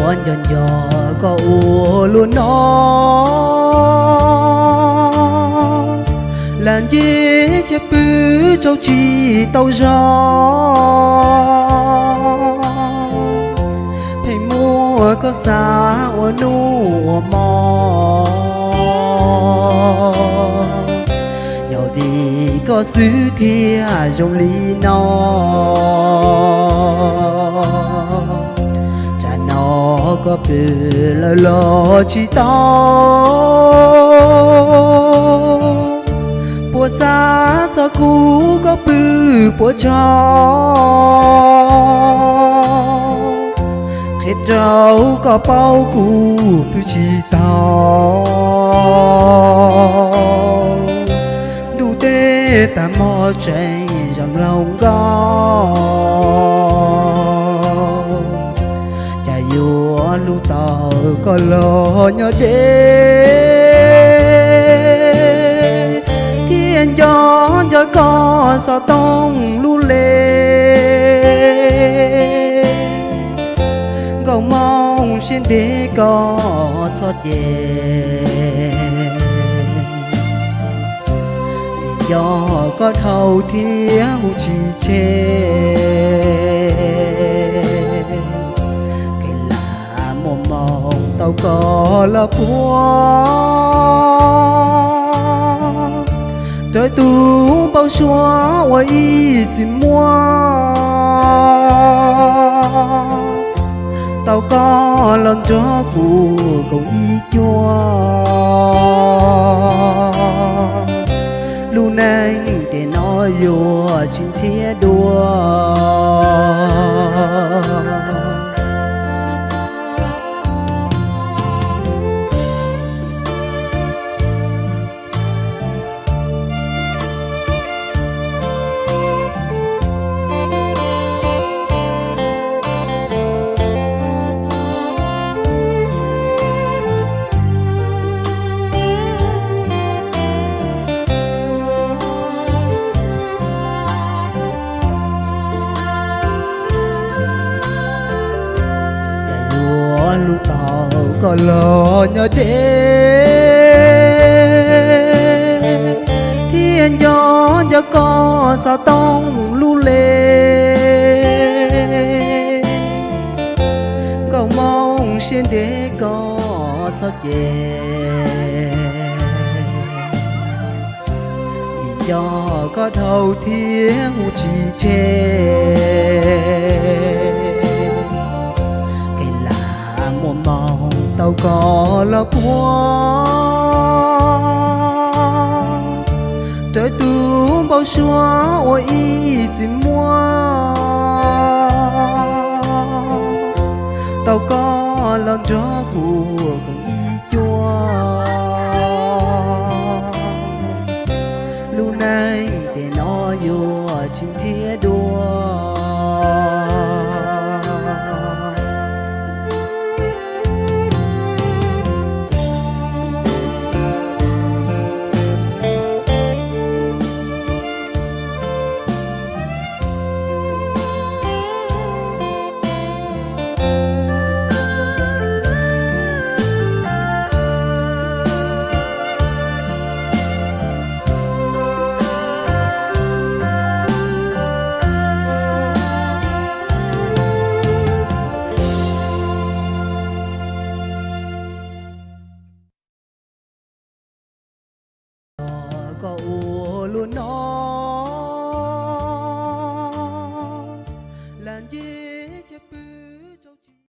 Nco nco koj ua luaj no, lam nce chaw pw tsaug tsis tau zog. Pheej muab koj xav ua hnub ua hmo, yog vim koj xwb thiaj zoo li no. Tsam no koj pw lawm los tsis tau, puas xav txog kuv koj pw puas tsaug. Qhia rau koj paub kuv pw tsis tau, ntuj teb tag hmo tseem zam laug nkauj. Cas yuav hlub tau koj los nyob deb, thiaj nco nco koj xov tooj lub le. Nkauj Hmoob siab ntev koj txhob cem, nco koj dhau thiab hu tsis tseg. Kev lam muaj moo tau koj los puag, rawv tus npau suav ua ib txwm muaj, tau koj los nrog kuv koom ib cuab. Lub neej tiam no yuav tsis nrhiav dua. Cas yuav hlub tau koj los nyob deb, thiaj nco nco koj xov tooj lub le. Nkauj Hmoob siab ntev koj txhob cem, vim nco koj dhau thiab hu tsis tseg. Kev lam muaj moo tau koj los puag, rawv tus npau suav ua ib txwm muaj, tau koj los nrog kuv koom ib cuab. Lub neej tiam no yuav tsis nrhiav dua. Koj ua luaj no,